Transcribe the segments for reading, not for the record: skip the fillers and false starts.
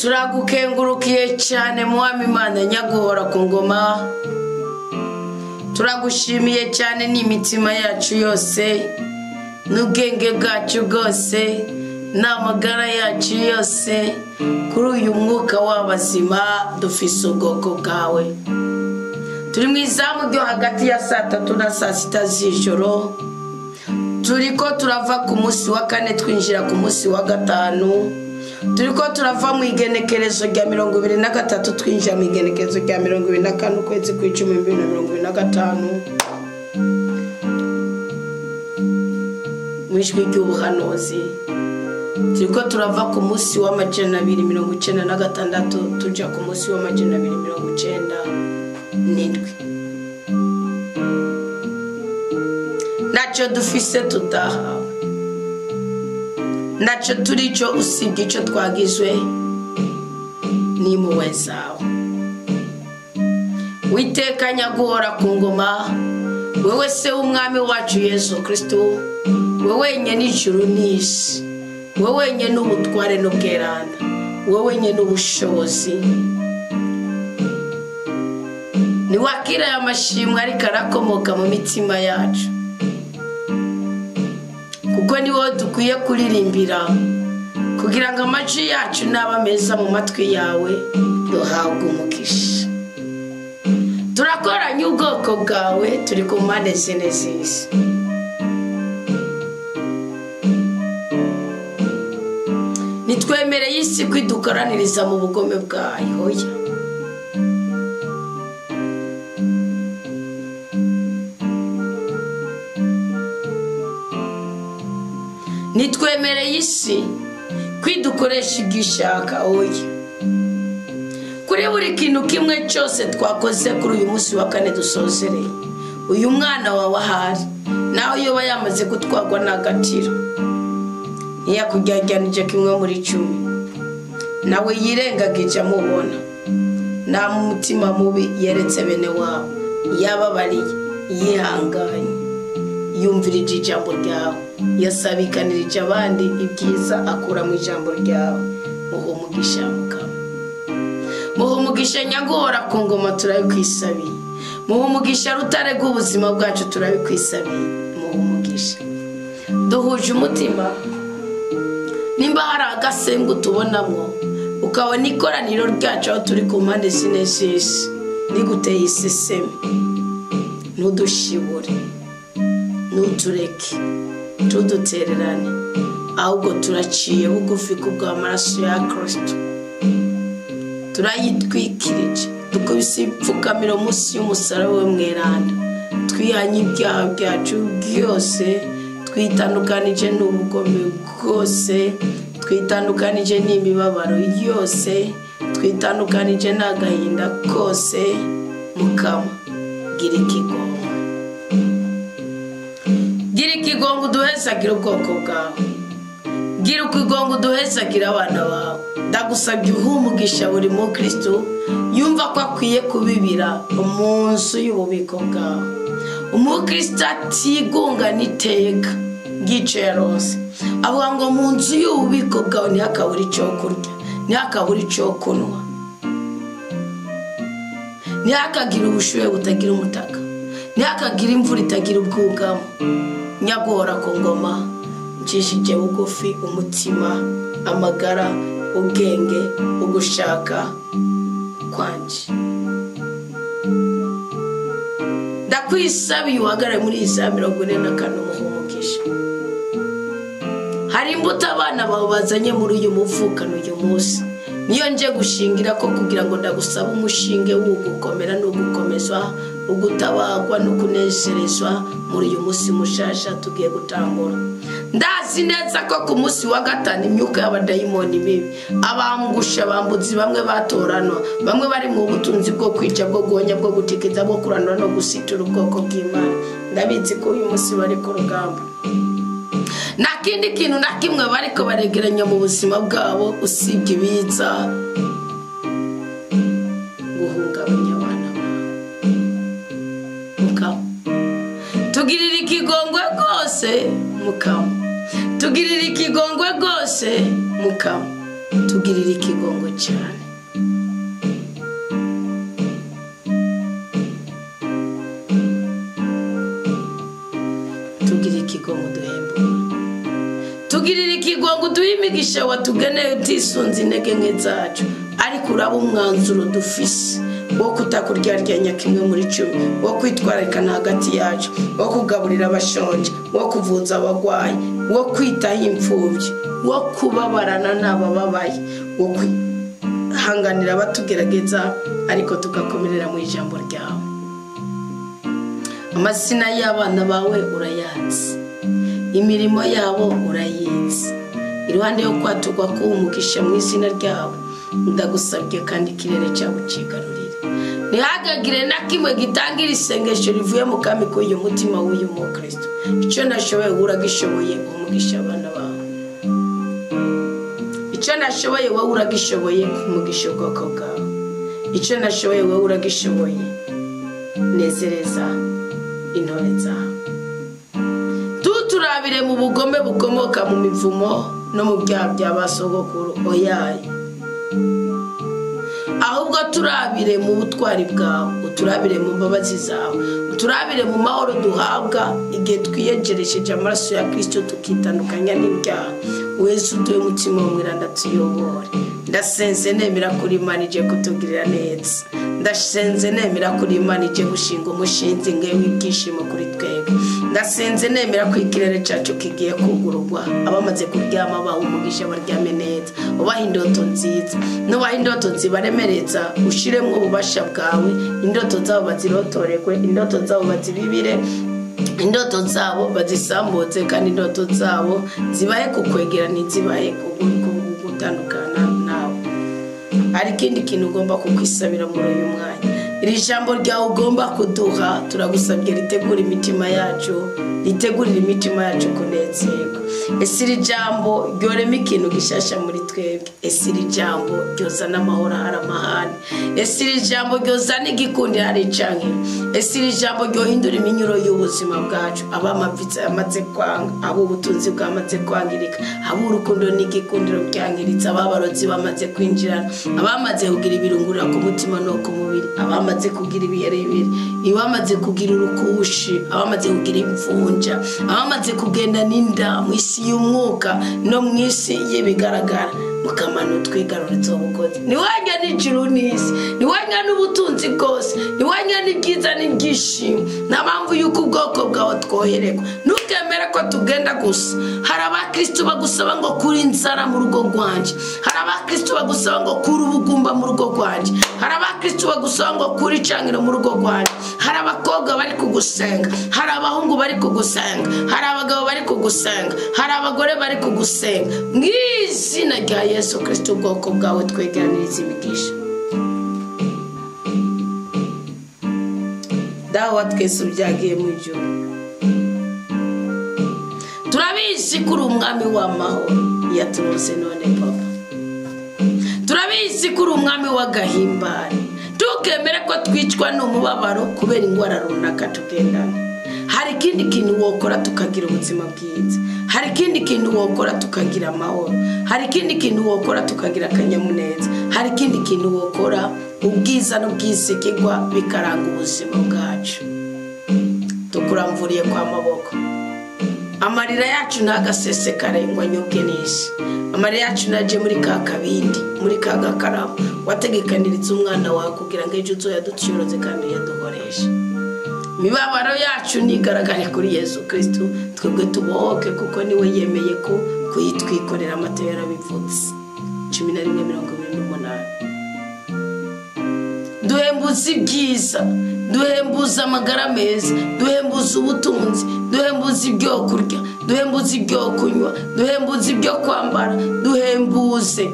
Turagukengurukiye cyane Mwami Imana nyaguhora ku ngoma. Turagushimiye cyane n'imitima yacu yose n'ubwenge bwacu bwose n'amagara yacu yose kuri uyu mwuka w'abazima dufise ubwoko bwawe. Turi mu izamu ryo hagati ya saa 3 na saa 6 z'ijoro. Turiko turava ku munsi wa kane twinjira ku munsi wa gatanu. Turiko turava mu igenekerezo rya 23 twinjira mu igenekerezo rya 24 ukwezi kw'icumi 2025. Mu ijwi ry'ubuhanuzi turiko turava ku munsi wa 296 tuja ku munsi wa 297. Ntacyo dufise tutahawe, ntacyo turi cyo usibye icyo twagizwe n'impuhwe zawe. Witeka nyaguhora ku ngoma, wewe se w'umwami wacu Yesu Kristo, wewe wenyine ijuru n'isi, wewe wenyine ubutware n'ubweranda, wewe wenyine ubushobozi. Niwakira aya mashimwe ariko arakomoka mu mitima yacu, kuko ni wowe dukwiye kuririmbira kugira ngo amajwi yacu naba meza mu matwi yawe, duhabwe umugisha. Turakoranye ubwoko bwawe, turi ku mpande zine z'isi. Nitwemereye isi kwidukoraniriza mu bugome bwayo. Oya, nitwemereye isi kwidukoresha igishaka. Oya, kuri buri kintu kimwe cyose twakoze kuri uyu munsi wa kane dusozereye, uyu mwana wawe ahari naho yoba yamaze gutwarwa n'agatiro, ntiyakujyajyanije kimwe muri 10, nawe yirengagije amubona, nta mutima mubi yeretse bene wabo, yababariye, yihanganye, yumvirije ijambo ryawe, yasabikanirije abandi ibyiza akura mu ijambo ryawe. Muhe umugisha Mukama, muhe umugisha nyaguhora ku ngoma, turabikwisabiye. Muhe umugisha rutare rw'ubuzima bwacu, turabikwisabiye. Muhe umugisha duhuje umutima. Nimba hari agasengu tubonamwo, ukabona ikoraniro ryacu aho turi ku mpande zine z'isi riguteye iseseme, ntudushibure, ntutureke, tudutererane, ahubwo turaciye bugufi kubw'amaraso ya Kristo, turayitwikirije, dukubise ipfukamiro munsi y'umusaraba we mweranda, twihanye ibyaha byacu byose, twitandukanije n'ubugome bwose, twitandukanije n'imibabaro yose, twitandukanije n'agahinda kose. Mukama, gira ikigongwe, gira ikigongwe uduhezagira ubwoko bwawe, gira ikigongwe uduhezagira abana bawe. Ndagusabye uhe umugisha buri mukristo yumva ko akwiye kubibira mu nzu y'ububiko bwawe. Umukristo atigunga n'iteka ry'icyo yaronse, avuga ngo mu nzu y'ububiko bwawe ntihakabure icyo kurya, ntihakabure icyo kunywa, ntihakagire ubushyuhe butagira umutaka, ntihakagire imvura itagira ubwugamo. Nyaguhora ku ngoma, ncishije bugufi umutima, amagara, ubwenge, ugushaka kwanje. Ndakwisabiye uhagarare muri Yesaya 44 umuhe umugisha. Hari imbuto abana bawe bazanye muri uyu muvukano uyu munsi, niyo nje gushingira ko kugira ngo ndagusaba umushinge w'ugukomera n'ugukomezwa, ugutabagwa no kunezerezwa muri uyu munsi mushasha tugiye gutangura. Ndazi neza ko ku munsi wa gatanu imyuka y'abadayimoni mibi, abangusha, abambuzi bamwe batoranwa, bamwe bari mu butunzi bwo kwica, bwo guhonya, bwo gutikiza, bwo kurandura no gusitura ubwoko bw'Imana. Ndabizi ko uyu munsi bari ku rugamba, nta kindi kintu na kimwe bariko baregeranya mu buzima bwabo usibye ibiza guhungabanya abana bawe. Mukama, tugirire ikigongwe rwose. Mukama, tugirire ikigongwe rwose. Mukama, Tugirire ikigongo cyane. Tugirire ikigongo duhembure. Tugirire ikigongo duhe imigisha watugeneye utisunze intege nke zacu, ariko uraba umwanzuro dufise wo kutakuryaryanya kimwe muri 10, wo kwitwararikana hagati yacu, wo kugaburira abashonje, wo kuvuza abagwayi, wo kwitaho imfubyi, wo kubabarana n'abababaye, wo kwihanganira abatugerageza, ariko tugakomerera mu ijambo ryawe. Amazina y'abana bawe urayazi, imirimo yabo urayizi. Iruhande yo kwaturwa k'umugisha mu izina ryawe, ndagusabye kandi ikirere cyabo cigarurire. Ntihagagire na kimwe gitangira isengesho rivuye mu kami k'uyu mutima w'uyu mukristo. Icyo nashoboye uragishoboye, umugisha abana bawe. Icyo nashoboye wowe uragishoboye, umugisha ubwoko bwawe. Icyo nashoboye wowe uragishoboye, nezereza intore zawe. Tuturabire mu bugome bukomoka mu mivumo no mu byaha bya basogokuru, oyaye. Ahubwo turabire mu butwari bwawe, uturabire mu mbabazi zawe, uturabire mu mahoro duhabwa igihe twiyegeresheje amaraso ya Kristo tukitandukanya n'ibyaha. Wese uduhe umutima w'umwiranda tuyobore. Ndasenze nemera kuri Imana ije kutugirira neza. Ndasenze nemera kuri Imana ije gushinga umushinzi nge w'ibyishimo kuri twebwe. Ndasenze nemera ko ikirere cyacu kigiye kugururwa, abamaze kuryama baha umugisha baryame neza, ubaha indoto nziza, nubaha indoto zibaremeretsa, ushiremwo ububasha bwawe, indoto zabo bazirotoregwe, indoto zabo bazibibire, indoto zabo bazisambutse, kandi indoto zabo zibahe kukwegera ntizibahe gutandukana nawe. Hari ikindi kintu ugomba kukwisabira muri uyu mwanya. Iri jambo ryawe ugomba kuduha, turagusabye ritegura imitima yacu, ritegurira imitima yacu kunezerwa. Ese iri jambo ryorema ikintu gishasha muri twebwe? Ese iri jambo ryozana amahoro ahari amahane? Ese iri jambo ryozana igikundi hari icankiro? Ese iri jambo ryohindura iminyuro y'ubuzima bwacu? Abamavitse amaze kwanga, abo ubutunzi bwamaze kwangirika, abo urukundo n'igikundiro byangiritse, ababarotsi bamaze kwinjirana, abamaze kugira ibirungurira ku mutima no ku mubiri, abamaze kugira ibiherebere, abamaze kugira urukushi, abamaze kugira imvunja, abamaze kugenda n'inda mu isi y'umwuka no mu isi y'ibigaragara. Mukamano twigaruriza ubukozi. Niwanya n'ijuru n'isi, niwanya n'ubutunzi bwose, niwanya n'ibyiza n'ibyishimo. Nta mpamvu y'uko ubwoko bwawe twohererwa. Ntukemere ko tugenda gusa. Hari abakristo bagusaba ngo kuri inzara mu rugo rwanje, hari abakristo bagusaba ngo kuri ubugumba mu rugo rwanje, hari abakristo bagusaba ngo kuri icangiro mu rugo rwanje, hari abakobwa bari kugusenga, hari abahungu bari kugusenga, hari abagabo bari kugusenga, hari abagore bari kugusenga. Mu izina rya Yesu Kristo ubwoko bwawe twegeraniriza imigisha. Dawa twese ubyagiye mu ijuru, turabizi ko uri umwami w'amahoro yaturose none papa. Turabizi ko uri umwami w'agahimbare. Tukemere ko twicwa n'umubabaro kubera ingwara runaka tugendana. Hari ikindi kintu wokora tukagira ubuzima bwiza. Hari ikindi kintu wokora tukagira amahoro. Hari ikindi kintu wokora tukagira akanyamuneza. Hari ikindi kintu wokora ubwiza n'ubwisigirwa bikaranga ubuzima bwacu. Tukuramvuriye kwa maboko. Amarira yacu ntagasesekare ngo anyobwe n'isi. Amarira yacu naje muri ka kabindi, muri ka gakarabo wategekaniritse umwana wawe kugira ngo ejo uzoyaducyoroze kandi uyaduhoreshe. Imibabaro yacu nigaragare kuri Yesu Kristo, twebwe tubohoke kuko niwe yemeye ko kuyitwikorera. Amatayo yarabivutse 11:28. Duhembuze ibyiza, duhembuze amagara meza, duhembuze ubutunzi, duhembuze ibyo kurya, duhembuze ibyo kunywa, duhembuze ibyo kwambara, duhembuze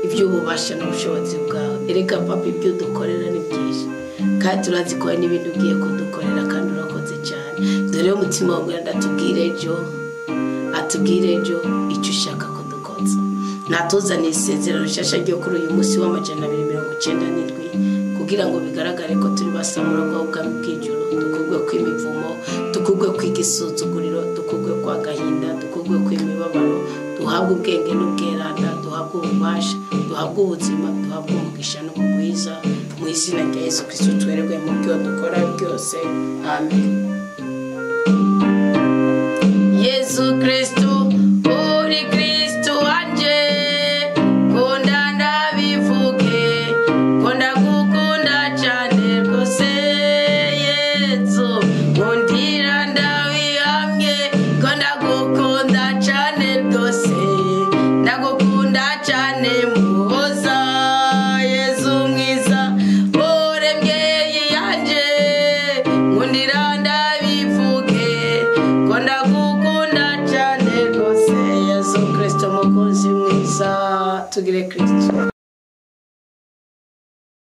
iby'ububasha n'ubushobozi bwawe. Erega papa, ibyo dukorera ni byinshi, kandi turazi ko hari n'ibindi ugiye kudukorera, kandi urakoze cyane. Dore umutima wawe ndatubwire ejo, atubwire ejo icyo ushaka kudukoza. Natuzaniye isezerano rishasha ryo kuri uyu munsi wa 297 Kugira ngo bigaragare ko turi basamuragwa bw'ubwami bw'ijuru, dukugwe kw'imivumo, dukugwe kw'igisuzuguriro, dukugwe kwa gahinda, dukugwe kw'imibabaro, duhabwe ubwenge n'ubweranda, duhabwe ububasha, duhabwe ubuzima, duhabwe umugisha n'ubugwiza, mu izina rya Yesu Kristo twererwe mu byo dukora byose. Amen. Yesu Kristo, uri Kristo wanje, kunda ndabivuge, kunda gukunda cyane rwose. Yesu nkundira ndabihamye, kunda gukunda cyane rwose, ndagukunda cyane muhoza. Yesu mwiza, urembye yanje, nkundira ndabivuge, kunda gukunda cyane rwose. Yesu Kristo mukunzi mwiza, tugire Kristo.